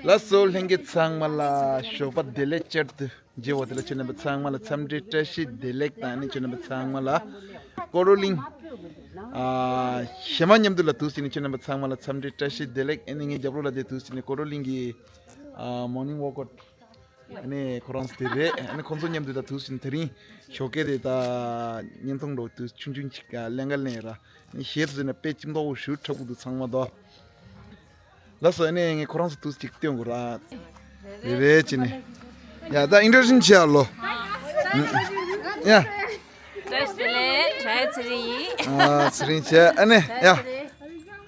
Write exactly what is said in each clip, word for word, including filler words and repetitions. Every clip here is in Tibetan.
ལགས་སོ། ལྷན་རྒྱས་ཚང་མ་ལ་ཞོགས་པ་བདེ་ལེགས། བསྐྱར་དུ་མཇལ་བ་དེ་ལ་ཁྱེད་རྣམ་པ་ཚང་མ་ལ་འཚམས་འདྲི་བཀྲ་ཤིས་བདེ་ལེགས་དང་། ཨ་ནི་ཁྱེད་རྣམ་པ་ཚང་མ་ལ་ཀོ་རོ་གླིང་ཨ་གཞས་མ་མཉམ་དུ་ལ་འདུག་སེ་ནི་ཁྱེད་རྣམ་པ་ཚང་མ་ལ་འཚམས་འདྲི་བཀྲ་ཤིས་བདེ་ལེགས། ཨ་ནི་ངའི་རྒྱབ་ལོགས་ལ་དེ་འདུག་སེ་ནི་ཀོ་རོ་གླིང་གི་ཨ་མོར་ནིང་ཝོག་ཨའུཊ། ཨ་ནི་ཁོ་རང་ཚོ་དེ་རེད། ཨ་ནི་ཁོང་ཚོ་མཉམ་དུ་ད་འདུག་སེ་ནི་དེ་རིང་ཞོགས་ཀས་དེ་ད་བརྙན་ཐུང་འདྲ་བོ་དུས་ཆུང་ཆུང་ཅིག་ལེན་ག་ལེན་ཡ་ར། ཨ་ནི་གཞས་ཚོ་ནི་དཔེ་ཅིག་མདོག་པོ་ཞེ་དྲག་པོ་འདུག་ཚང་མ་དོ། ལགས་སོ། ཨ་ནི་ངས་ཁོ་རང་ཚོ་དུས་གཅིག་སྟོན་དགོས་ར། རེ་རེ་བྱས་ནས། ཡ་ད་ཨིན་ཊྲོ་ཌག་ཤན་བྱེད་ཨ་ལོ། ཡ། བཀྲ་ཤིས་བདེ་ལེགས། གྲྭ་ཚེ་རིང་ཡིན། ཨ་ཚེ་རིང་བྱས། ཨ་ནི་ཡ།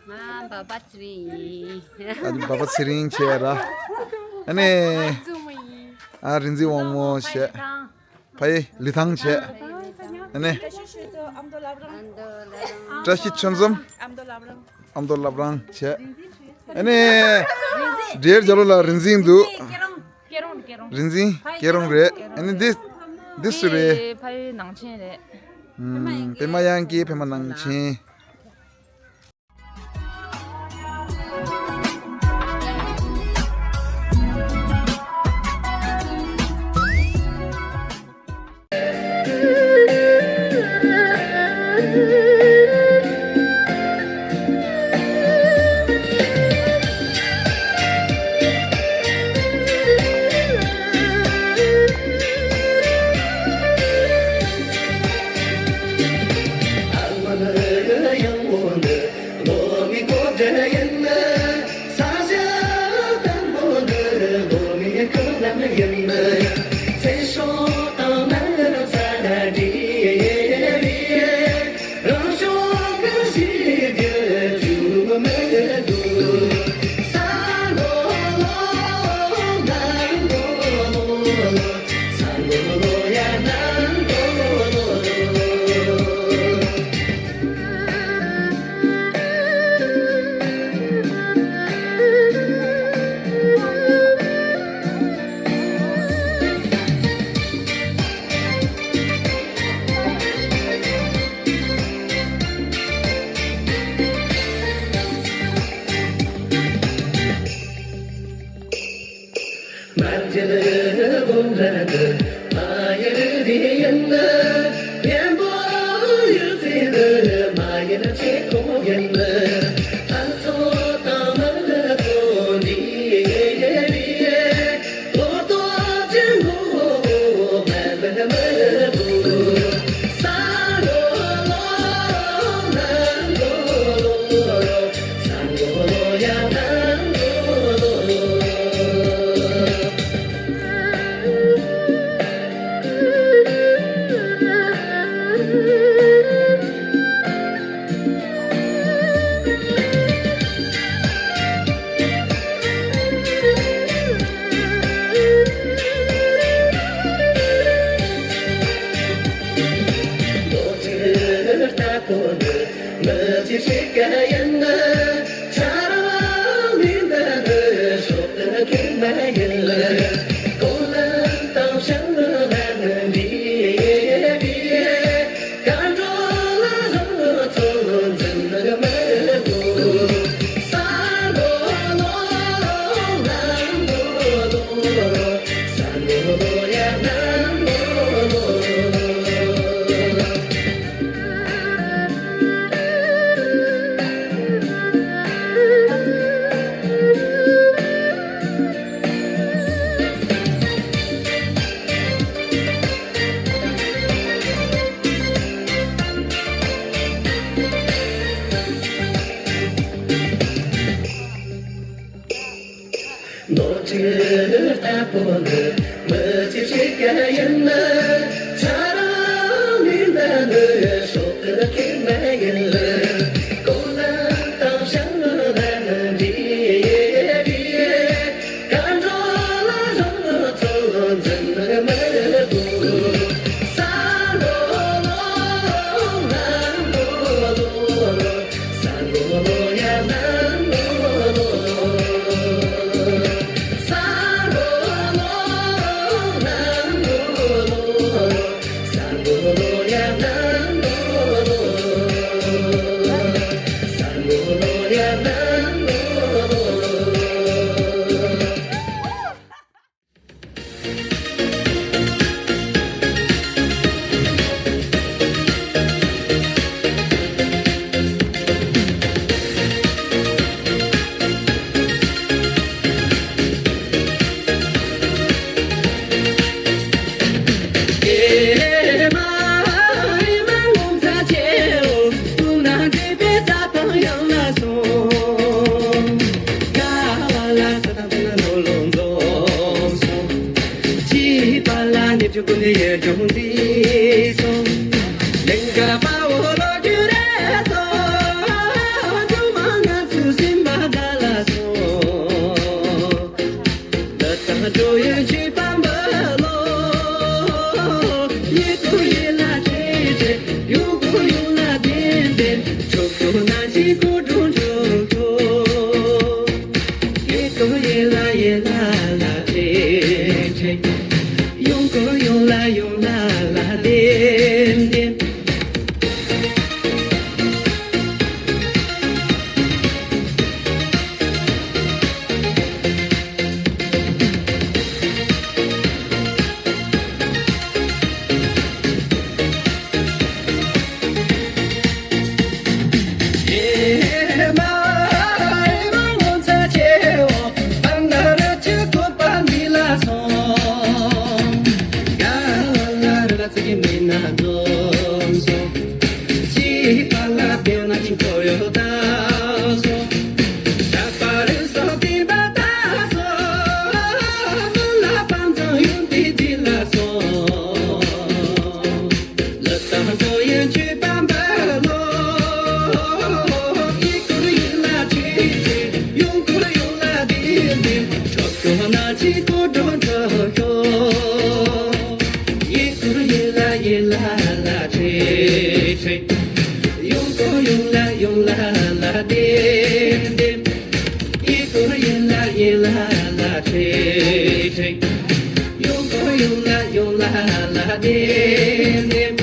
ང་འབའ་པ་ཚེ་རིང་ཡིན། ཨ་འབའ་པ་ཚེ་རིང་བྱས་ར། ཨ་ནི་ཨ་རིག་འཛིན་དབང་མོ་བྱས། ཕ་ཡི་ལི་ཐང་བྱས། ཨ་ནི་བཀྲ་ཤིས་ཆོས་འཛོམས། ཨ་མདོ་བླ་བྲང་བྱས། ཨ་ནི་འདིར་རྒྱབ་ལོགས་ལ་རིག་འཛིན་འདུག་རིག་འཛིན་སྐྱིད་རོང་རེད། ཨ་ནི་འདི་འདི་སུ་རེད། ཕ་ཡི་ནང་ཆེན་རེད། ཨུམ། པད་མ་དབྱངས་སྐྱིད། པད་མ་ནང་ཆེན། ཆུ་ཀུན་ཡེ་ཅུང་ཏི་སོ། ལིང་ག་པ་འོ་ལོ་ཅུ་རེ་སོ། ཅུ་མ་ང་ཚུ་སིམ་པ་ག་ལ་སོ། ལ་དང་ཅོ་ཡེ་ཅི་པམ་བ་ལོ། ཡེ་ཏུ་ཡེ་ལ་ཅེ་ཅེ། ཡུ་གུ་ཡུ་ལ་དེ་དེ། ཆོ་ཆོ་ན་ཅི་ཀོ་ཀྲུང་ཆོ་ཆོ། ཡེ་ཀོ་ཡེ་ལ་ཡེ་ལ་ལ་ཏྲེ་ཏྲེ། ཡོང་ཀོ་ཡོང་ལ་ཡོང་ལ་ལ་ལྡེམ་ལྡེམ། ཡུང་ཀོ་ཡུང་ལ་ཡུང་ལ་ལ་ལྡེམ་ལྡེམ། ཡེ་ཀོ་ཡེ་ལ་ཡེ་ལ་ལ་ཁྲེ་ཁྲེ། ཡོང་ཀོ་ཡོང་ལ་ཡོང་ལ་ལ་ལྡེམ་ལྡེམ།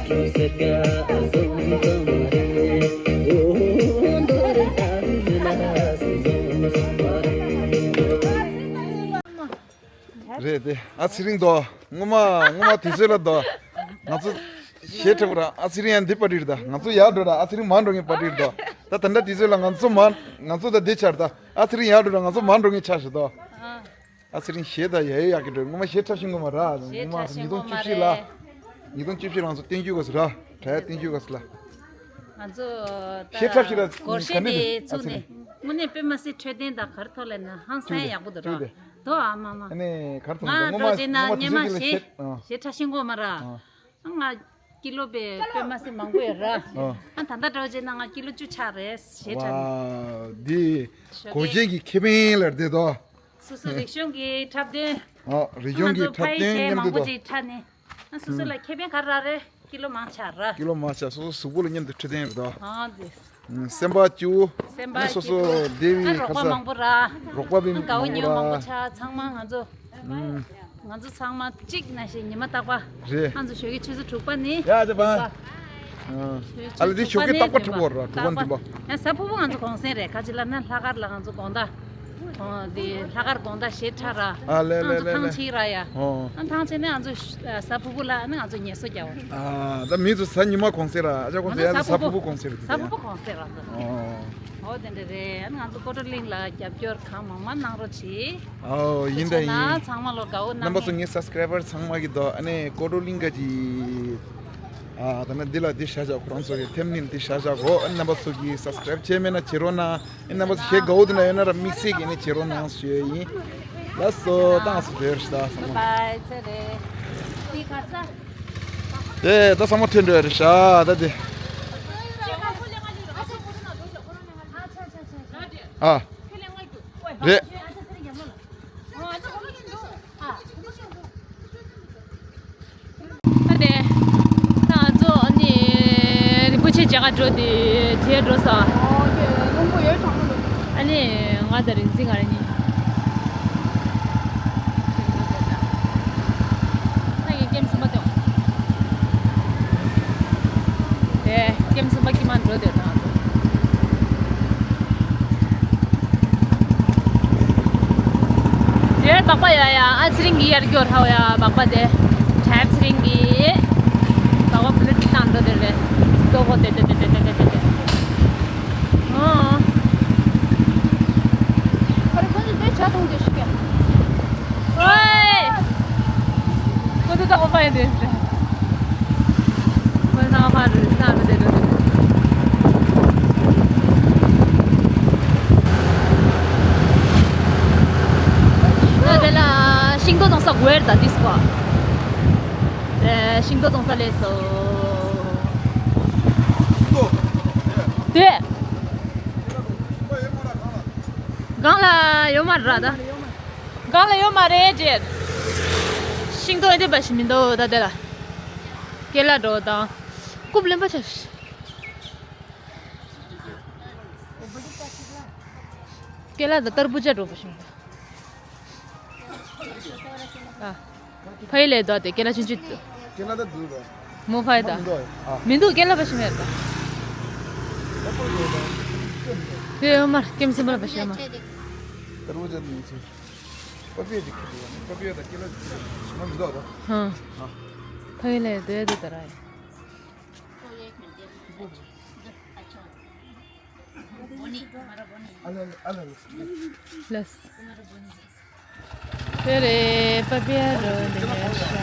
རེད་དེ། ཨ་ཚེ་རིང་དོ། ངོ་མ་ངོ་མ་དུས་ཚོད་ལ་དོ། ང་ཚོ་ཞེ་དྲག་པོ་ར། ཨ་ཚེ་རིང་ཡང་འདི་པར་ཊི་རེད་ད། ང་ཚོ་ཡར་འགྲོ་ར། ཨ་ཚེ་རིང་མར་འགྲོ་མཁན་པར་ཊི་རེད་དོ། ད་ད་ལྟ་དུས་ཚོད་ལ་ང་ཚོ་མར། ང་ཚོ་ད་འདི་ཆར་ད། ཨ་ཚེ་རིང་ཡར་འགྲོ་ར། ང་ཚོ་མར་འགྲོ་མཁན་ཆགས་ཤག་དོ། ཨ་ཚེ་རིང་ཞེ་ད་ཡ་ཡ་ཡག་གི་འགྲོ། ངོ་མ་ཞེ་ཁྲ་ཤིང་གོ་མ་ར། ཞེ་ངོ་མ་ཁྲ་ཤིང་ཉིས་སྟོང་བཅུ་བཞི་ལ། ཉིས་སྟོང་བཅུ་བཞི་ལ་ང་ཚོ་བསྟན་རྒྱུ་ག་སི་ར། གྲྭ་ཡ་བསྟན་རྒྱུ་ག་སི་ལ། ང་ཚོ་ད་ཞེ་ཁྲ་ཤིང་ར་སྒོར་གཞས་ག་ནས་དེ་རེད། ཨ་ཚེ་ཚུགས་ནས། རིང་། དངོས་གནས་དཔེ་མ་སྲིད་འཕྲོད་བསྟེན་དང་ག་རེ་ཐོག་ལ་ན་ཧང་སང་ཡག་པོ་འདུག་ར། དོ་ཨ་མ་མ། ཨ་ནི་གར་ཐུབ་ང་འགྲོ་རྗེས་ན་སྔོན་མ་སྙན་མ་ཞེ་ཞེ་ཁྲ་ཤིང་གོ་མ་ར། ཨ། ང་ཀི་ལོ་པའི་དཔེ་མ་སྲིད་མང་པོ་ཡོད་ར། ཨ། ཨ་ད་ལྟ་འགྲོ་རྗེས་ན་ང་ཀི་ལོ་བཅུ་ཆགས་རེད་ཞེ་ཁྲ་ནི། ཝ། འདི་ཞོགས་ཀས། གོ་ཆེན་གྱི་ཁེ་ཕན་ལ་བསྡད་དོ། སོ་སོ་རིག་གཞུང་གི་འཁྲབ་སྟོན། ཨ། རིག་གཞུང་གི་འཁྲབ་སྟོན་མཉམ་དུ་དོ། ང་ཚོ་ཕ་ཡི་གཞས་མང་པོ་ཅིག་འཁྲབ་ནས། ཨ་སོ་སོ་ལ་ཁེ་ཕན་ག་རེ་རག་རེད། ཀི་ལོ་མང་ཆགས་ར། ཀི་ལོ་མང་ཆགས། སོ་སོ་གཟུགས་པོ་ལ་མཉམ་དུ་འཕྲོད་བསྟེན་རེད་དོ། ཨ་དེ། ཨ་སེམས་པ་སྐྱིད་པོ། སེམས་པ་ཨ་ནི་སོ་སོ་སྐྱིད་པོ། བདེ་བའི་ཨ་རོགས་པ་ཁ་ས། མང་པོ་ར། རོགས་པ་བི་དགའ་བོ་མང་པོ་ཉོ་མང་པོ་ར། ཆགས། ཚང་མ་ང་ཚོ། ཨ། ང་ཚོ་ཚང་མ་གཅིག་ནང་བཞིན་ཉི་མ་རྟག་པར། རེད། ང་ཚོ་ཞོགས་ཀའི་ཆུ་ཚོད་དྲུག་པ་ནས། ཡ་ཅེ་པ། ཨ། ཨ་ལེ་འདི་ཞོགས་ཀའི་རྟག་པར་དྲུག་པ་ར། དྲུག་པ་བདུན་པ། ཡང་གཟའ་ཕུར་བུ་ང་ཚོ་གུང་སེང་རེད། ག་ཅི་ལབ་ན་ལྷག་དཀར་ལ་ང་ཚོ་དགོང་དག། ཨོ་དེ་ལྷག་དཀར་དགོང་དག་ཞེ་ཁྲ་ར། ཨ་ལེ་ལེ་ང་ཚོ་ལེ་ཐང་ལེ། ཆད་ར་ཡ། ཨོ། ཨ་ཐང་ཆད་ནས་ང་ཚོ་གཟའ་ཕུར་བུ་ལ་ནི་ང་ཚོ་ངལ་གསོ་རྒྱག་པ། ཨ་ད་མི་ཚོ་གཟའ་ཉི་མ་གུང་སེང་ར། ཨ་ཅག་ཁོང་ང་ཚོ་ཡ་ཚོ་གཟའ་ཕུར་བུ་གུང་སེང་རེད། གཟའ་ཕུར་བུ་གུང་སེང་ར་ཚོ། ཨོ། ཨོ་དེ་འདྲ་རེད། ང་ཚོ་ཀོ་ཀྲོ་གླིང་ལ་རྒྱབ་སྐྱོར་གང་མང་མང་གནང་རོགས་གྱིས། ཨོ་ཡིན་ད་ཡིན། ཚང་མ་ལོ་དགའ་བོ་གནང་། རྣམ་པ་ཚོ་ངའི་སབ་སི་ཀ་རའི་བར་ཚང་མ་གི་དོ། ཨ་ནི་ཀོ་ཀྲོ་གླིང་ག་གི། ཨ་ད་ནི་འདི་ལ་འདི་བཞག་བཞག་ཁོ་རང་ཚོ་གི་ཐེམ་ནིན་འདི་བཞག་བཞག་གོ། ཨ་ནི་རྣམ་པ་ཚོ་གི་སབ་སི་ཀ་རའི་བར་བྱས་མེད་ན་བྱེད་རོགས་གནང་། ཨ་ནི་རྣམ་པ་ཚོ་གཞས་དགའ་བོ་འདི་ན་ཡོད་ན་ར་དམིགས་བསལ་གྱི་ནི་བྱེད་རོགས་གནང་ཞུ་ཡ་ཡིན། ལགས་སོ། ད་ང་ཚོ་བྲོས་ཤི་ད་བསམ་བློ། བའི་ཚེ་རེད། དེ་ག་ས། དེ་ད་བསམ་བློ་ཐོན་འགྲོ་ཡ་རེད་ཤག་ད་དེ། ཨ། རེད། ད་དེ། ད་ང་ཚོ་ཨ་ནི་རིན་པོ་ཆེ་མཇལ་ཁ་འགྲོ་དེ་དེ་འགྲོ་ས། ཨོ་དེ་རླུང་བུ་ཡོད་གྲང་མོ་འགྲོ། ཨ་ནི་ང་དང་རིག་འཛིན་ང་རང་གཉིས། ད་ངས་ཀེམ་གསུམ་པ་སྟོན། དེ་ཀེམ་གསུམ་པ་ཀི་མ་འགྲོ་དེ་ད་ང་ཚོ། དེར་སྦག་པ་ཡོད་ཡ། ཨ་ཚེ་རིང་གི་ཡར་སྐྱོར་ཧ་ཡ་སྦག་པ་དེ། ཁྲབ་ཚེ་རིང་གི་སྦག་པ་བུ་ལུ་ཏི་བཏང་འགྲོ་དེ་རེད། ལྟོ་གོ་དེ་དེ་དེ། ཨོ། ཁོ་རེ་ཁོ་ཚོ་དེ་ཇ་འཐུང་དེ་ཤི་ག་ཨོའི། ཁོ་ཚོ་ད་ཨོ་པ་ཡིན་དེ། ཁོ་ཚོ་ཨོ་པ་རེད་ད་རེད་དེ་རེད། ད་དེ་ལ་ཤིང་ཏོག་གཏོང་ས་དགོས་རེད་ད་དེ་སྐོར། ཨེ་ཤིང་ཏོག་གཏོང་ས་ལས་སོ། དེ། སྒང་ལ་ཡོད་མ་རེད་ད། སྒང་ལ་ཡོད་མ་རེད་ཅེས། ཤིང་ཏོག་འདི་འབའ་ཞིག་མི་འདུག་ད་དེ་ལ། ཀེ་ལ་འགྲོ་དང་། རྐུབ་ལེན་པ་ཆ། ཀེ་ལ་དང་ཏར་བུ་ཇ་འགྲོ་འབའ་ཞིག་མི་འདུག་ཨ། ཕ་ཡི་ལས་དོ་དེ་ཀེ་ལ་ཆུན་ཆུན་དུ། ཀེ་ལ་ད་འདུག་རོ། མོ་ཕ་ཡི་ད། མི་འདུག་ཨ། མི་འདུག་ཀེ་ལ་འབའ་ཞིག་མེད་ད། དེ་ཡོད་མར་ཀེམ་སེམས་པ་ལ་འབའ་ཞིག་ཡོད་མར། ཏར་བུ་ཇ་འདི་ཚོ། པ་པི་ཡ་ཅིག་ཁུར་དུ་བ་ནི་པ་པི་ཡ་དང་ཀེ་ལ་ཅིག་ཁུར་དུ་བ་ནི་མི་འདུག་ད། ཧང་། ཨ། ཕ་ཡི་ལས་དོ་དེ་ད་ར་ཡ། ཨ་ལ་ལ་ཨ་ལ་ལ། ལགས། དེ་རེད་པ་པི་ཡ་རོ་འདི་ནས་ཤ།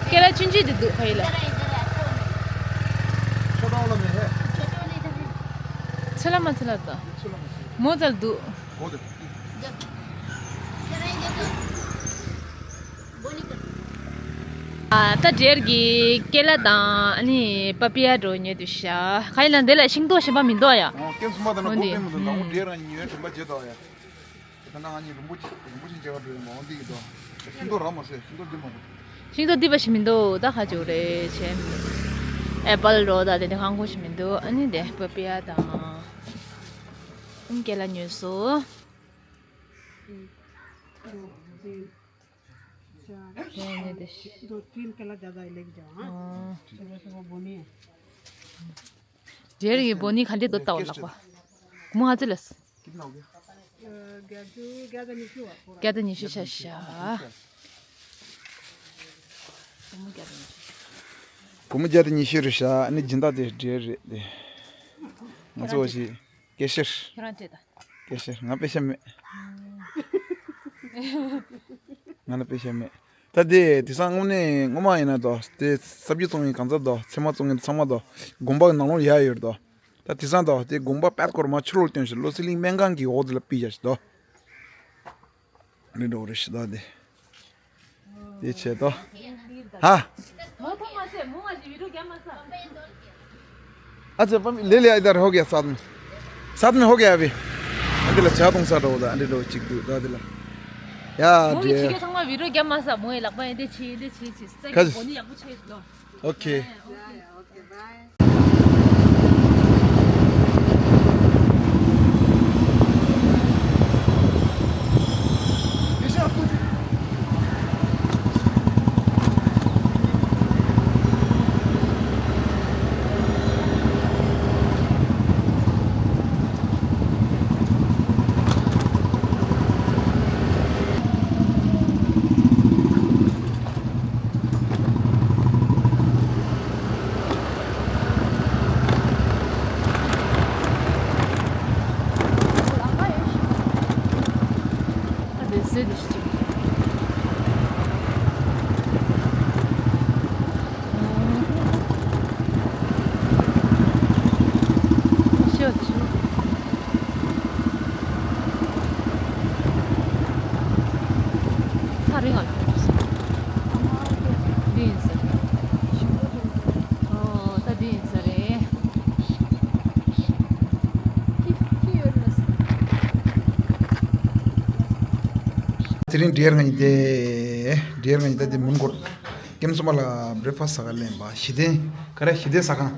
ཀེ་ལ་ཆུན་ཆུན་འདི་འདུག་ཕ་ཡི་ལ། ཚེ་ལ་མ་ཚེ་ལ་དང་། མོ་ཙལ་འདུག་ཨ། ད་འབྲས་ཀྱི་ཀེ་ལ་དང་ཨ་ནི་པ་པི་ཡ་འགྲོ་ཉོས་དུ་ཤ། ག་ཡིན་ལ་འདི་ལ་ཤིང་ཏོག་གཞན་པ་མི་འདུག་ཡ། ཨོ་ཀེམ་སུ་མ་དང་ན་ཨོ་ཀོ་འདི་པེ་མི་འདུག་ད་ཨུ་འབྲས་རང་ཉོས་དྲན་པ་བརྗེད་དོ་ཡ། ད་ན་ང་གཉིས་རིན་པོ་ཆེ་རིན་པོ་ཆེ་མཇལ་བ་འགྲོ་ཡོད་མ་འོང་འདི་གི་དོ། ཤིང་ཏོག་རག་མ་སོང་ཤིང་ཏོག་འདི་མ་འདུག་ཤིང་ཏོག་འདི་པ་ཞིག་མི་འདུག་ད་ཁ་ཅིག་རེད་བྱས། ཨེ་པལ་རོ་ད་དེ་འདྲ་ཧང་གོ་ཞིག་མི་འདུག་ཨ་ནི་དེ་པ་པི་ཡ་དང་། ཨུམ་ཀེ་ལ་ཉོས་སོ། दो तीन किलो ज़्यादा ही लेके जाओ, हाँ। सुबह सुबह बोनी है। ढेर ये बोनी खाली दो ताव लगवा। मुँह हाथ लस। कितना हो गया? अ, ग्यारह, ग्यारह निशु हुआ पूरा। ग्यारह निशु शाशा। कुमु ग्यारह निशु। कुमु ग्यारह निशु रशा, अनि जिंदा दे ढेर दे। मजो जी। སྐད་ཤེར། ཁྱོད་རང་བྲིས་དང་། སྐད་ཤེར། ང་དཔེ་ཤ་མེད། ང་ལ་དཔེ་ཤ་མེད། ད་དེ་དེང་སང་དངོས་གནས་ངོ་མ་ཡིན་ན་དོ། དེ་ས་བཅུད་བཙོང་མཁན་གང་ཚ་དོ། ཚེར་མ་བཙོང་མཁན་ཚང་མ་དོ། དགོན་པ་གི་ནང་ལོགས་ཡར་ཡོད་དོ། ད་དེང་སང་དོ། དེ་དགོན་པ་པད་སྐོར་མ་ཕྱི་ལོགས་སྟོན་ཞིག་བློ་གསལ་གླིང་སྨན་ཁང་གི་འོག་དེ་ལ་ཕུད་ཡ་ཞིག་དོ། རེད་འགྲོ་རེད་ཤི་ད་དེ། དེ་བྱས་ཏོ། ཧ། མོ་ཐོག་མ་ཟེར་མོ་ང་ཞིག་བི་རུ་རྒྱ་མ་ས། ཨ་ཙི་པ་མི་ལེ་ལེ་ཨ་དར་ཧོ་ག་ས་དམ། ས་དམ་ཧོ་ག་བི། ཨ་འདི་ལ་ཇ་གཏོང་ས་འགྲོ་ད་ཨ་འདི་འགྲོ་གཅིག་འདུག་ད་འདི་ལ། ཡ་མོ་གི་ཆི་གེ་འདྲེ། ཚང་མ་བི་རུ་རྒྱ་མ་ས་མོ་ཡི་ལག་པ་ཡི་འདི་ཆི་འདི་ཆི་ཆི་སྟེ་ག་གི་ཇི། གོ་ནི་ཡག་པོ་ཆེ་ལོ། Okay. ཐག་རིང་ང་། འདི་ཡིན་ས། ཨོ་ད་འདི་ཡིན་ས་རེད། དེ་རིང་འདྲེར་ང་ཉིད་དེ། འདྲེར་ང་ཉིད་ད་དེ་མུན་སྐོར། ཀེམ་སོ་མ་ལ་བྷི་རེག་ཕ་སི་ཟ་ག་ལེན་པ་ཞི་བདེ། ག་རེ་ཞི་བདེ་ཟ་ཁང་།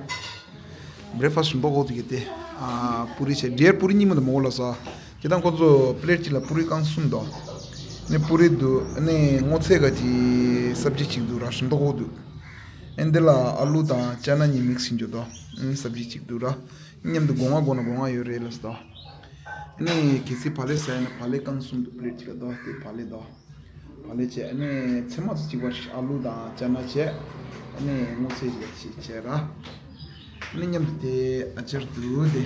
བྷི་རེག་ཕ་སི་མདོ་གོ་དུ་གི་དེ། ཨ་པུ་རི་བྱས་འདྲེར་པུ་རི་གཉིས་མ་དུ་མོ་ལ་ཟ། ཁྱེད་དང་ཁོ་ཚོ་པི་ལེ་ཊི་གཅིག་ལ་པུ་རི་རྐང་གསུམ་འདུག་ནི་པུ་རི་འདུག་ནི་སྔོ་ཚལ་ག་ཅི་སབ་ཇི་གཅིག་འདུག་ར་ཞིམ་མདོག་འདུག་ཨེ་འདི་ལ་ཨ་ལུ་དང་ཅ་ན་གཉིས་མིག་སི་ཡིན་རྒྱུ་འདུག་ནི་སབ་ཇི་གཅིག་འདུག་ར། མཉམ་དུ་སྒོ་ང་སྒོ་ན་སྒོ་ང་ཡོད་རེད་ལ་སྟོ། ནི་གལ་སྲིད་བག་ལེབ་ཟ་ཡ་ན་བག་ལེབ་རྐང་གསུམ་འདུག་པི་ལེ་ཊི་གཅིག་ལ་འདུག་དེ་བག་ལེབ་འདུག་བག་ལེབ་བྱས་ནི་ཚལ་མ་ཚོ་གཅིག་པ་ཨ་ལུ་དང་ཅ་ན་བྱས་ནི་སྔོ་ཚལ་ཞིག་ཞིག་བྱས་ར། ནི་མཉམ་དུ་དེ་ཨ་ཅར་འདུག་དེ།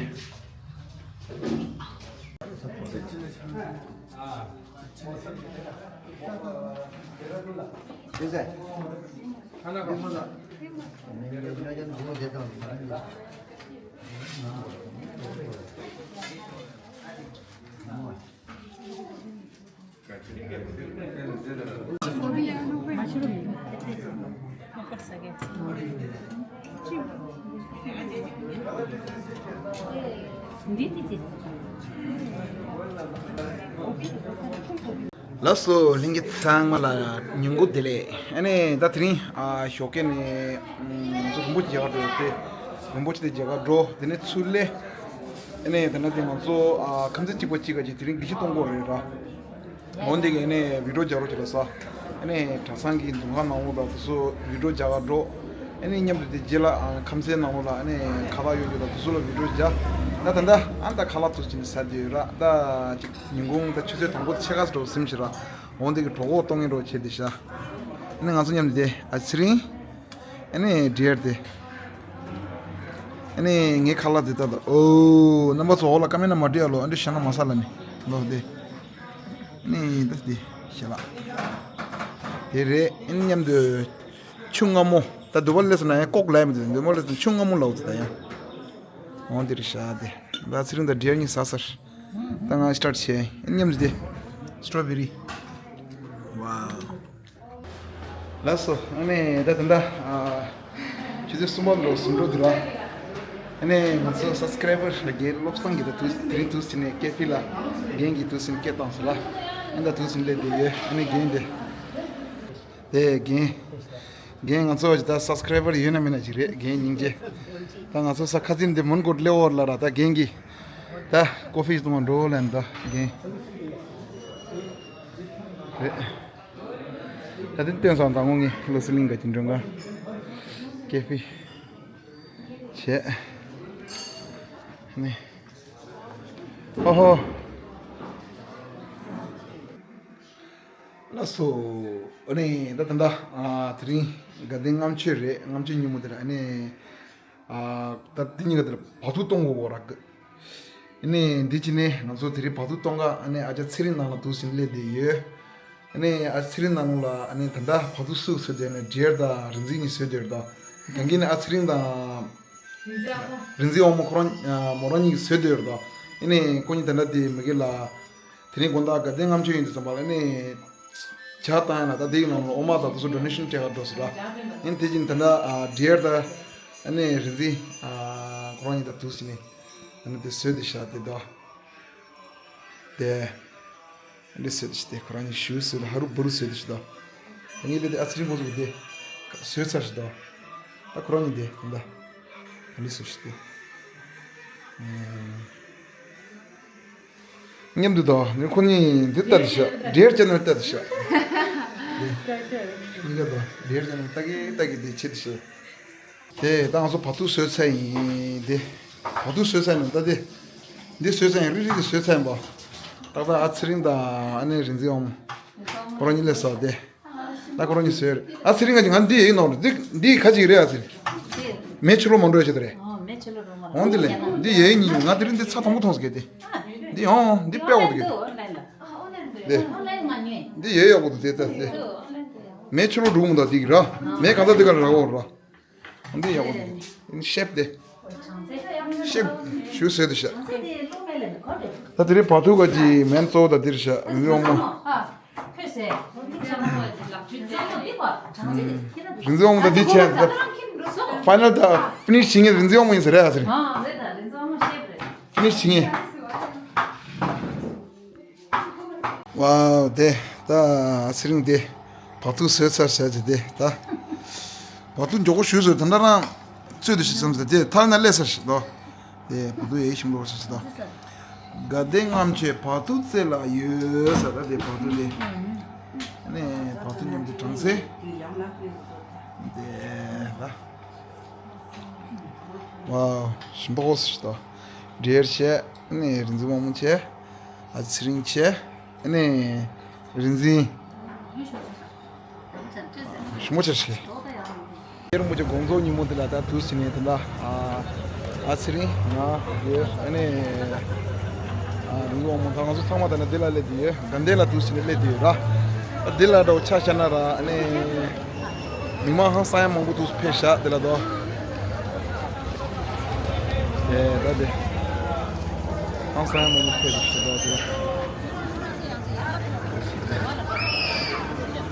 ལགས་སོ། ལྷན་རྒྱས་ཚང་མ་ལ་ཉིན་གུང་བདེ་ལེགས། ཨ་ནི་ད་དེ་རིང་ཨ་ཞོགས་ཀས་ནས་ང་ཚོ་རིན་པོ་ཆེ་རྒྱ་གར་འགྲོ་ཡོད་དེ། རིན་པོ་ཆེ་དེ་རྒྱ་གར་འགྲོ་དེ་ནས་ཚུར་སླེབས། ཨ་ནི་ད་ནང་དེ་ང་ཚོ་ཨ་ཁམས་ཚན་གཅིག་པ་གཅིག་ག་ཅིག་དེ་རིང་དགེ་བཤེས་གཏོང་དགོས་རེད་ར། འོན་ཏེ་གི་ཨ་ནི་བི་ཌིའོ་རྒྱག་རོགས་བྱེད་ལ་ས། ཨ་ནི་གྲྭ་ཚང་གི་འདུ་ཁང་ནང་ལོགས་ལ་དེ་ཚོ་བི་ཌིའོ་རྒྱག་ག་འགྲོ། ཨ་ནི་མཉམ་དུ་དེ་རྗེས་ལ་ཨ་ཁམས་ཚན་ནང་ལོགས་ལ་ཨ་ནི་ཁ་ལག་ཡོད་རྒྱུ་ལ་དེ་ཚོ་ལ་བི་ཌིའོ་རྒྱག་ད་ད་ད་ཨ་ད་ཁ་ལག་ཚོ་ཅི་ནས་ཟ་དུས་ར་ད་ཅིག་ཉིན་གུང་ད་ཆུ་ཚོད་དང་པོ་ཕྱེད་ཀ་འགྲོ་སེམས་ཤིག་ར། འོན་ཏེ་གི་གྲོད་ཁོག་ལྟོགས་ངན་འགྲོ་བྱེད་དེ་ཤ། ཨ་ནི་ང་ཚོ་མཉམ་དུ་དེ་ཨ་ཚེ་རིང་། ཨ་ནི་འདྲེར་དེ། ཨ་ནི་ངའི་ཁ་ལག་དེ་ལྟ་དང་། ཨོ། རྣམ་པ་ཚོ་འོག་ལ་ཀ་མེན་ན་མ་འདྲེ་ཡ་ལོ། ཨ་འདྲེ་ཤ་ན་མ་ས་ལ་ནི། ལོ་དེ། ཨ་ནི་ད་དེ་ཤ་ལག་དེ་རེད། ཨ་ནི་མཉམ་དུ་ཆུ་མངར་མོ། ད་དུ་བ་ལས་ན་ཡང་ལྐོག་ལ་མི་དེ་འདི་མོ་ལས་ན་ཆུ་མངར་མོ་ལའོ་དེ་ད་ཡང་། འོང་དེ་རེད་ཤ་དེ། ད་ཚེ་རིང་ད་འདྲེར་གཉིས་ཟ་ཟེར། ད་ང་སི་ཊར་ཊི་བྱས། ཨ་ནི་མཉམ་དུ་དེ། སི་ཊོ་བེ་རི། ཝའོ། ལགས་སོ། ཨ་ནི་ད་ད་ད་ཨ་ཆུ་ཚོད་གསུམ་པ་ལོ་གསུམ་འགྲོ་འདུག་ར། ཨ་ནི་ང་ཚོ་སབ་སི་ཀ་རའི་བར་ལ་རྒན་བློ་བཟང་གིས་ད་དུས་དེ་རིང་དུས་ཟིན་ནས་ཀེ་ཕི་ལ་རྒན་གྱིས་དུས་ཟིན་སྐད་བཏང་སོང་ལ། ཨ་ནི་ད་དུས་ཟིན་སླེབས་བསྡད་ཡོད། ཨ་ནི་རྒན་དེ་དེ་རྒན་རྒན་ང་ཚོ་ད་སབ་སི་ཀ་རའི་བར་ཡོད་ན་མེད་ན་ཅིག་རེད། རྒན་སྙིང་རྗེ། ད་ང་ཚོ་ས་ཁ་ཚིན་དེ་མོན་གྷོ་སླེབས་འོར་ལ་ར་ད་རྒན་གྱིས་ད་ཀོ་ཕི་ཞིག་བཏུང་བ་འགྲོ་ལན་ད་རྒན་རེད། ད་དེ་སྟོན་སོང་། ད་ངོ་ངས་བློ་གསལ་གླིང་ག་གི་མགྲོན་ཁང་ཀེ་ཧྥེ་བྱས་ནས། ཨོ་ཧོ། ལགས་སོ། ཨ་ནི་ད་ད་ད་ཨ་དེ་རིང་དགའ་ལྡན་ལྔ་མཆོད་རེད། ལྔ་མཆོད་ཉིན་མོ་དེ་ལ་ཨ་ནི་ཨ་ད་དེ་གཉིས་ཀ་དེ་ལ་བག་ཐུག་གཏོང་དགོས་ར། ཨ་ནི་འདི་ཅི་ནས་ང་ཚོ་དེ་རིང་བག་ཐུག་གཏོང་ག་ཨ་ནི་ཨ་ཅག་ཚེ་རིང་ནང་ལ་འདུག་ཟིན་སླེབས་བསྡད་ཡོད། ཨ་ནི་ཨ་ཚེ་རིང་ནང་ལ་ཨ་ནི་ད་ལྟ་བག་ཐུག་སུ་བཟོས་བསྡད་ནས་འབྲེལ་དང་རིག་འཛིན་གཉིས་བཟོས་བསྡད་ཡོད་ད། གང་གིས་ནི་ཨ་ཚེ་རིང་དང་རིག་འཛིན་དབང་མོ་ཁོ་རང་མོ་རང་གཉིས་ཀྱིས་བཟོས་བསྡད་ཡོད་ད། ཨ་ནི་ཁོ་གཉིས་ད་ལྟ་དེ་མ་གི་ལ། དེ་རིང་དགོང་དག་དགའ་ལྡན་ལྔ་མཆོད་ཡིན་དུས་ཙམ་པ་ལ་ནི་ཇ་བཏང་ཡ་ན་ད་དེའི་ནང་ལ་འོ་མ་དང་དེ་ཚོ་ཌོ་ནེ་ཤན་སྤྲད་ག་འགྲོ་ཟེར་ལ། ཨ་ནི་དེ་བཞིན་ད་ལྟ་ཨ་འབྲེལ་ཡོད་ད། ཨ་ནི་རིག་འཛིན་ཨ་ཁོ་རང་གཉིས་ད་འདུག་ཟིན་ནས་ཨ་ནི་དེ་བཟོས་ཏེ་བཞག་དེ་ད། དེ། འདི་བཟོས་ཏེ་ཞིག་དེ་ཁོ་རང་གཉིས་ཞུ་བཟོས་ཏེ་ཧ་རུ་བུ་རུ་བཟོས་ཏེ་ཞིག་ད། ད་ངས་དེ་དེ་ཨ་ཚེ་རིང་ཁོ་ཚོ་གི་དེ་བཟོས་ཚར་ཞིག་ད། ད་ཁོ་རང་གཉིས་དེ་ད་ད་ལི་བཟོས་ཞིག་དེ། མཉམ་དུ་ད་ནི་ཁོ་གཉིས་འདི་ལྟ་དེ་ཤག་འབྲེལ་ཡོད་ཅན་ནི་ལྟ་དེ་ཤག་འདི་གཉིས་ཀ་ད་འབྲེལ་ཡོད་ཅན་ནི་ལྟ་གི་ལྟ་གི་དེ་བྱེད་དེ་ཤག་དེ་ད་ང་ཚོ་བག་ཐུག་བཟོས་ཚར་ཡིན་དེ། བག་ཐུག་བཟོས་ཚར་ཡིན་ད་དེ། འདི་བཟོས་ཚར་ཡིན། རིག་རིག་གི་བཟོས་ཚར་ཡིན་པ། ཏག་ཏག་ཨ་ཚེ་རིང་དང་ཨ་ནེ་རིག་འཛིན་འོང་། ཁོ་རང་གཉིས་ལས་ས་དེ། ད་ཁོ་རང་གཉིས་བཟོས་རེད། ཨ་ཚེ་རིང་ང་ང་འདི་ཡིན་ནོར་འདི་འདི་ཁ་ཅིག་རེད། ཨ་ཚེ་རིང་། མེ་ཆུ་ལོ་མ་འགྲོ་ཡ་ཆེད་དུ་རེད། འོང་འདི་ལས་འདི་ཡེ་ཉིན་ང་དེ་རིང་འདི་ཚ་དང་པོ་མཐོང་ཟེར་གི་དེ། འདི་ཡང་འདི་དཔེ་འོག་ཏུ་གི་དེ། འདི་ཡེ་ཡག་པོ་འདུག་དེ་ལྟ་དེ། མེ་ཆུ་ལོ་འགྲོ་མི་འདུག་འདི་གི་ར། མེ་གང་ལྟར་འདི་ག་ར་འོག་ར། འདི་ཡག་པོ་འདུག་ཤེབ་དེ། ཤེབ་ཞུ་ཟེར་དུ་ཤ། ད་དེ་རིང་བག་ཐུག་ག་ཅི་མེན་གཙོ་བོ་ད་འདིར་ཤ་རིག་འཛིན་དབང་མོ། རིག་འཛིན་དབང་མོ་ད་འདི་བྱས་ད། ཕའི་ནལ་ད་ཕི་ནིཤ་བྱེད་མཁན་རིག་འཛིན་དབང་མོ་ཡིན་ཟེར་རེད་ཨ་ཟེར། ཕི་ནིཤ་བྱེད་མཁན། ཝའོ། དེ་ད་ཚེ་རིང་དེ་བག་ཐུག་བཟོས་ཚར་བྱ་ཅི་དེ་ད། བག་ཐུག་མགྱོགས་པོ་ཞུས་ཟེར་དེ་འདྲ་རང་བཙོས་དུ་ཞིག་བསམ་ཟེར་དེ་ཐལ་ན་སླེབས་ཚར་ཞིག་དོ། དེ་བག་ཐུག་ཡེ་ཞིམ་པོ་ཞིག་ཟེར་དོ། དགའ་ལྡན་ལྔ་མཆོད་བག་ཐུག་རྩེ་ལ་ཡོད་ཟེར་ད་དེ་བག་ཐུག་དེ། ནས་བག་ཐུག་མཉམ་དུ་གྲང་ཚེ། དེ་ད། ཝའོ། ཞིམ་པོ་ཞིག་དོ། འབྲེལ་བྱས་ནས་རིག་འཛིན་དབང་མོ་བྱས། ཨ་ཚེ་རིང་བྱས། ཨ་ནི་རིག་འཛིན་ཞིམ་པོ་ཆེ་ཞིག་རྒྱལ་བ་རིན་པོ་ཆེ་དགོངས་རྫོགས་ཉིན་མོ་དེ་ལ་ད་དུས་ཟིན་ནས་དེ་འདྲ་ཨ་ཚེ་རིང་ང་ཡོད། ཨ་ནི་རིག་འཛིན་དབང་མོ་ད་ང་ཚོ་ཚང་མ་ད་ནི་འདི་ལ་སླེབས་བསྡད་ཡོད། དགའ་ལྡན་ལ་དུས་ཟིན་ནས་སླེབས་བསྡད་ཡོད་ར། འདི་ལ་འདྲ་བོ་ཆ་བཞག་ན་ར། ཨ་ནི། མི་མང་ཧང་སང་ཡ་མང་པོ་འདུག་ཕེབས་ཤག་དེ་ལ་དོ། ཨེ་ད་དེ། ཧང་སང་ཡ་མང་པོ་ཕེབས་འདུག་ཕེབས་འདུག་དེ།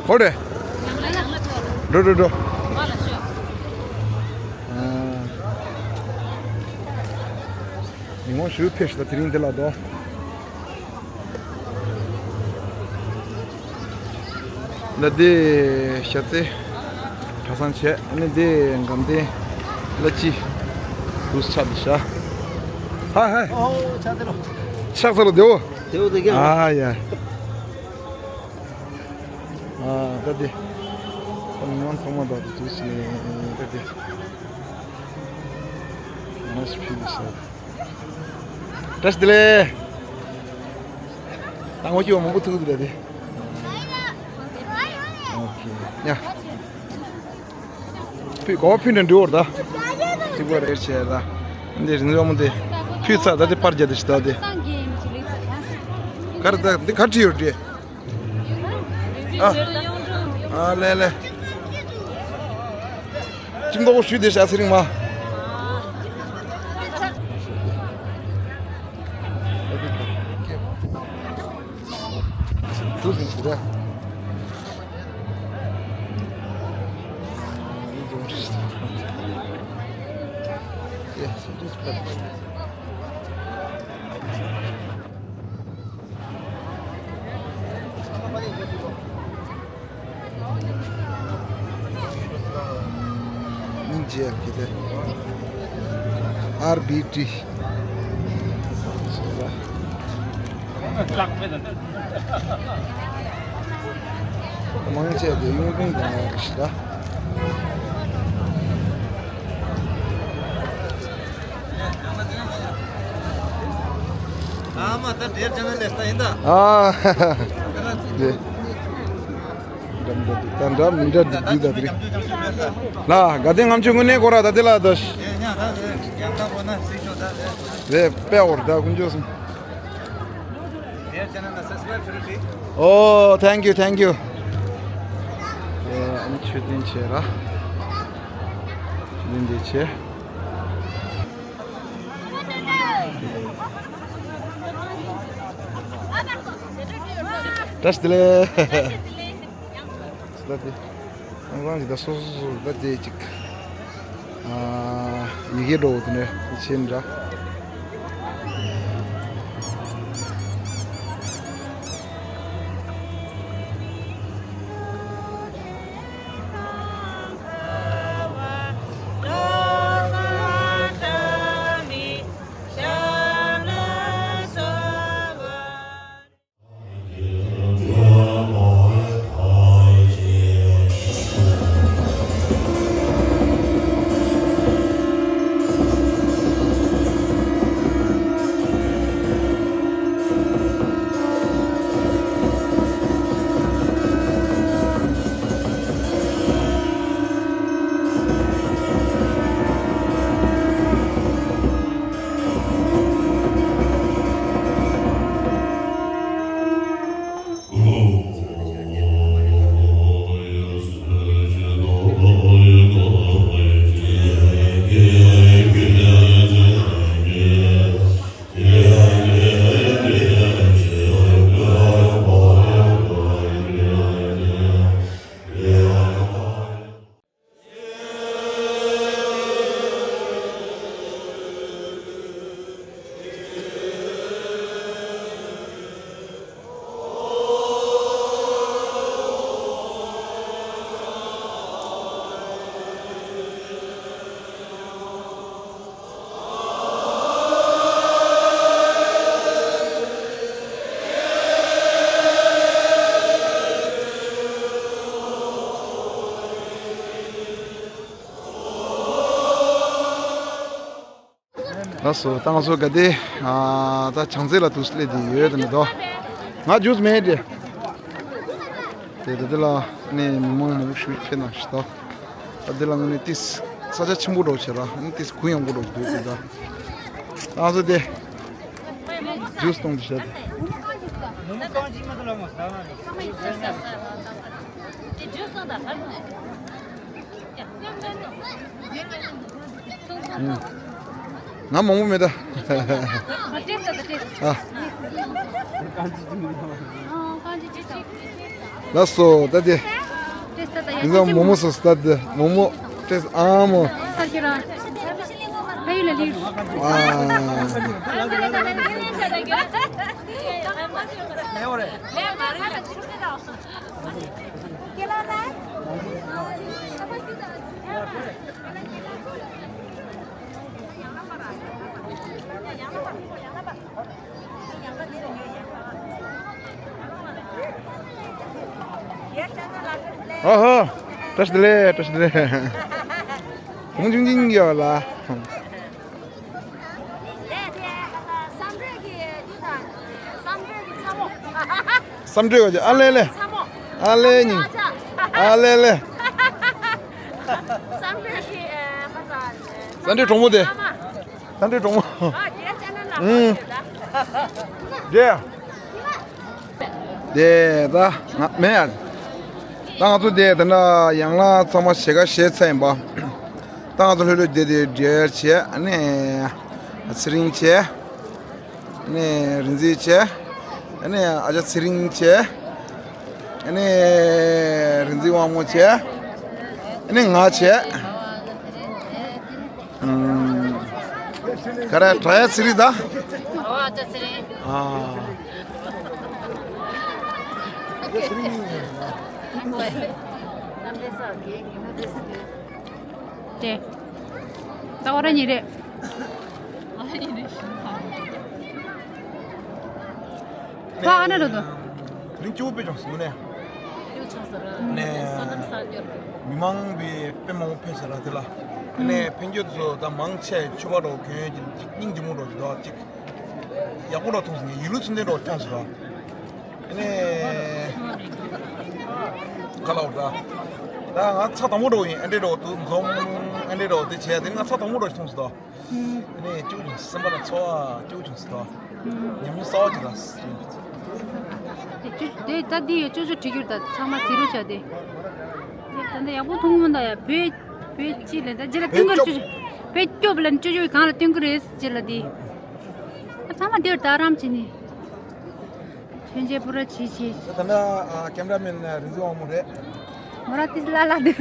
ཧོ་རེ། འགྲོ་འགྲོ་འགྲོ། ཨ། མི་མང་ཞིག་ཕེབས་ཤག་དེ་རིང་དེ་ལ་དོ། ད་དེ་ཤ་ཚེ་གྲྭ་ཚང་བྱས། ཨ་ནི་དེ་དགའ་ལྡན་ལ་ཅི་དུས་ཆགས་འདི་ཤ། ཧ་ཧ། ཨོ་ཆགས་ཚར་ལོ། ཆགས་ཚར་ལོ་དེའོ། དེའོ་དེ་ག་ཨ་ཡ། ཨ་ད་དེ། ཁོ་མི་མང་ཚང་མ་ད་དེ་དུས་ནས་ད་དེ། ང་ཞིག་ཕུལ་ལ་ཤ། བཀྲ་ཤིས་བདེ་ལེགས། ད་ངོ་སྐྱོ་མང་པོ་ཐུག་འདུག་ད་དེ། ཨོ་ཁེ། ཡ། ཕུད་གོ་བ་ཕུད་ནས་འགྲོ་བར་ད། གཅིག་པ་རེད་བྱས་ད། འདི་རིན་འཛིན་དབང་མོ་དེ། ཕུད་ཚར་ད་དེ་ཕར་རྒྱབ་དེ་ཞིག་ད་དེ། གར་ད་འདི་གར་བྲིས་ཡོད་རེད། ཨ། ཨ་ལེ་ལེ། ཅིག་མདོག་ཞུས་དེ་ཤ་ཚེ་རིང་མ། ཨར་བི་ཊི། མང་ཆེ་དེ་ཡོང་ཁུངས་དང་ཞིག་ལ། ཨ་མ་ད་འདྲེར་ཅན་ལས་ད་ཡིན་ད། ཨ། རེད། འདྲ་མི་འདྲ་འདུག་ད་འདྲ་མི་འདྲ་འདུག་འདུག་ད་དེ་རིང་། ལ་དགའ་ལྡན་ལྔ་མཆོད་དངོས་གནས་སྐོར་ར་ད་དེ་ལ་ད། རེད་དཔེ་འོར་ད་དཀོན་མཆོག་གསུམ། Oh, thank you, thank you. ཨེ། ཨ་ནི་མཆོད་རྟེན་བྱས་ར། མཆོད་རྟེན་འདི་བྱས། བཀྲ་ཤིས་བདེ་ལེགས། ད་དེ། ཨང་ཀང་གི་ད་སོ་སོ་སོ་ད་དེ་ཅིག་ཨ། ཡི་གེ་འགྲོ་བོ་དེ་ནས་ཕྱིན་འདྲ། ལགས་སོ། ད་ང་ཚོ་ག་དེ། ཨ། ད་བྱང་རྩེ་ལ་དུས་སླེབས་དེ་ཡོད་དེ་ནི་དོ། ང་ཇུས་མེད་དེ། དེ་དེ་དེ་ལ་ནི་མི་མང་མང་པོ་ཞིག་ཕེབས་གནང་ཞིག་དོ། ད་དེ་ལ་ངོ་ནས་ཏིས་ས་ཆ་ཆེན་པོ་འགྲོ་བྱེད་ར་ནི་ཏིས་གུ་ཡངས་པོ་འགྲོ་འདུག་དེ་ད། ད་ང་ཚོ་དེ་ཇུས་གཏོང་དུ་བྱེད་དེ། ང་མང་པོ་མེད་ད། ཨ། ལགས་སོ། ད་དེ། ཡིན་ཙང་མོག་མོག་སོ་སོ་ད་དེ་མོག་མོག་ཏེས་ཨ་མོ། ཨ། ཨ་ཧོ། བཀྲ་ཤིས་བདེ་ལེགས། བཀྲ་ཤིས་བདེ་ལེགས། གོང་ཆུང་ཆུང་ཡོད་ལ། བསམ་གྲོས་ཀྱི་ཨ་ལེ་ལེ། ཨ་ལེ་ཉིང་། ཨ་ལེ་ལེ། བསམ་གྲོས་གྲོགས་པོ་དེ། བསམ་གྲོས་གྲོགས་པོ། ཨུམ། དེ། དེ་ད་ང་མེད་ཡ། ད་ང་ཚོ་དེ་དེ་འདྲ་ཡང་ལ་ཚང་མ་ཞེ་ག་ཞེ་ཚ་ཡིན་པ། ད་ང་ཚོ་ལྷོད་ལྷོད་དེ་དེ་འབྲེལ་བྱས་ཨ་ནི་ཚེ་རིང་བྱས། ཨ་ནི་རིག་འཛིན་བྱས། ཨ་ནི་ཨ་ཅག་ཚེ་རིང་བྱས། ཨ་ནི་རིག་འཛིན་དབང་མོ་བྱས། ཨ་ནི་ང་བྱས། ཨུམ། ག་རེ་དྲ་ཡ་ཚེ་རིང་ད། ཨོ་ཨ་ཅག་ཚེ་རིང་། ཨ། དེ། ད་ཨོ་ར་ཉི་རེད། ཨ་ནི་རེད་ཤི་ས། ཁ་ཨ་ན་རོ་དོ། དེ་རིང་སྐྱིད་པོ་དཔེ་ཅུང་ཟད་ནས། ནས་མི་མང་པའི་དཔེ་མང་པོ་ཕེབས་ཟེར་ར་དེ་ལ། ནས་ཕན་ཆད་ཚོ་ད་མང་ཆེ་ཆུ་བ་རོ་གྱོན་ཅིག་སྙིང་རྗེ་མོ་རོ་ཞིག་འདུག་ཅིག་ཡག་པོ་རོ་མཐོང་སོང་། ངས་ཡིད་ལུས་ཚུལ་ལྡན་རོ་བསྐྱངས་སོང་ར། ནས་ག་ལ་འོ་ད་ད་ང་ཚ་དང་པོ་རོ་ཡིན། ཨ་འདྲེ་རོ་དུ་འཛོམས་ཨ་འདྲེ་རོ་དེ་བྱས་དེ་ང་ཚ་དང་པོ་རོ་ཞིག་མཐོང་སོང་ད། ཨ་ནི་ཅུ་ཅུ་སེམས་པ་ལ་ཚོར་བ་ཅུ་ཅུ་སོ། ཉམས་མྱོང་གསར་བ་ཅིག་ལ། དེ་ད་འདི་ཡོད་ཅུ་ཅུ་བྲིས་རྒྱུར་ད་ཚང་མ་ཟེར་རོ་བྱ་དེ། ད་འདི་ཡག་པོ་མཐོང་མོ་ད་ཡ། བོད་བོད་ཅི་ལ་ད་ཇི་ལ་བསྟན་གྱི་རེད། ཅུ་ཅུ་བོད་སྐྱོབ་ལ་ཅུ་ཅུ་གང་ལ་བསྟན་གྱི་རེད་ཇི་ལ་དེ། ད་ཚང་མ་འདིར་ད་རམ་བྱེད་ནི། ཁྱོད་ཆེ་པུ་ར་ཆེ་ཆེ། ད་ལྟ་ཨ་ཀེམ་ར་མེན་རིག་འཛིན་དབང་མོ་རེད། མོ་ར་ཏིས་ལ་ལ་འདུག་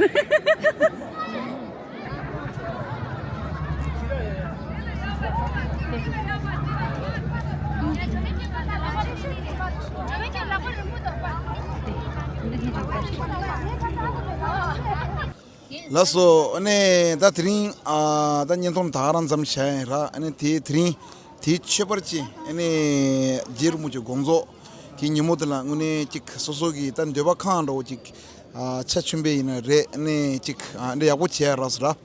ལགས་སོ། ཨ་ནི་ད་དེ་རིང་ཨ་ད་བརྙན་ཐུང་ད་ག་རང་ཙམ་བྱས་ཡིན་ར། ཨ་ནི་དེ་དེ་རིང་དེའི་མཆོད་པར་བཅས་ཨ་ནི་རྗེ་རིན་པོ་ཆེ་དགོངས་རྫོགས་ཀྱི་ཉིན་མོ་དེ་ལ་དངོས་གནས་ཅིག་སོ་སོ་གི་ད་འདོད་པ་ཁེངས་འདྲ་བོ་ཅིག་ཨ་ཆ་ཆུན་པོ་ཡིན་ན་རེད། ཨ་ནི་ཅིག་ཨ་འདི་ཡག་པོ་བྱས་རག་སོང་ར།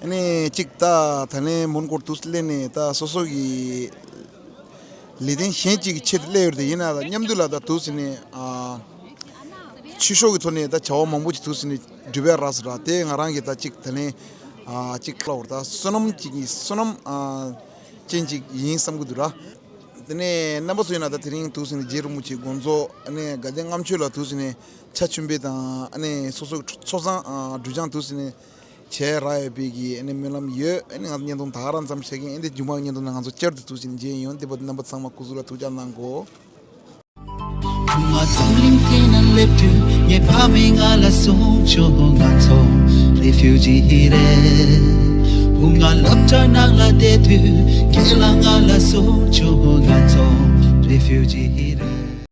ཨ་ནི་ཅིག་ད་ད་ལན་མོན་གྷོར་དུས་སླེབས་ནས་ད་སོ་སོ་གི་ལས་དོན་གཞན་གཅིག་གི་ཆེད་དུ་སླེབས་ཡོད་དེ། ཡིན་ན་ད་མཉམ་དུ་ལ་ད་དུས་ནས་ཨ་ཆོས་ཕྱོགས་ཀྱི་ཐོག་ནས་ད་བྱ་བ་མང་པོ་ཅིག་དུས་ནས་སྒྲུབ་ཡ་རག་སོང་ར། དེ་ང་རང་གི་ད་ཅིག་ད་ལན་ཨ་ཅིག་ལ་བར་ད་བསོད་ནམས་ཅིག་གི་བསོད་ནམས་ཨ་ཅན་ཅིག་ཡིན་བསམ་གི་འདུག་ར། དེ་ནས་རྣམ་པ་ཚོ་ཡིན་ན་ད་དེ་རིང་དུས་ནས་རྗེ་རིན་པོ་ཆེ་དགོངས་རྫོགས་ཨ་ནི་དགའ་ལྡན་ལྔ་མཆོད་ལ་དུས་ནས་ཆ་ཆུན་པོ་དང་ཨ་ནི་སོ་སོ་གི་ཚོགས་བསགས་ཨ་སྒྲུབ་སྦྱང་དུས་ནས་བྱས་རག་ཡོད་པའི་གི་ཨ་ནི་སྨོན་ལམ་ཡོད། ཨ་ནི་ང་ཚོ་བརྙན་ཐུང་ད་ག་རང་ཙམ་བྱེད་ཀྱིན། ཨ་ནི་མཇུག་མ་བརྙན་ཐུང་ནང་ང་ཚོ་བསྐྱར་དུ་དུས་ནས་མཇལ་ཡོང་། དེ་བར་དུ་རྣམ་པ་ཚང་མ་སྐུ་གཟུགས་ལ་ཐུགས་ཅག་གནང་གོ། བུ་ང་འཛམ་གླིང་སྟེང་ན་སླེབས་དུས་ངའི་ཕ་མས་ང་ལ་གསུངས་བྱུང་། ང་ཚོ་རེ་ཕིའུ་ཇི་རེད། བུ་ང་སློབ་གྲྭ་ནང་ལ་བསྡད་དུས་ཁྱེད་ལ་ང་ལ་གསུངས་བྱུང་། ང་ཚོ་རེ་ཕིའུ་ཇི་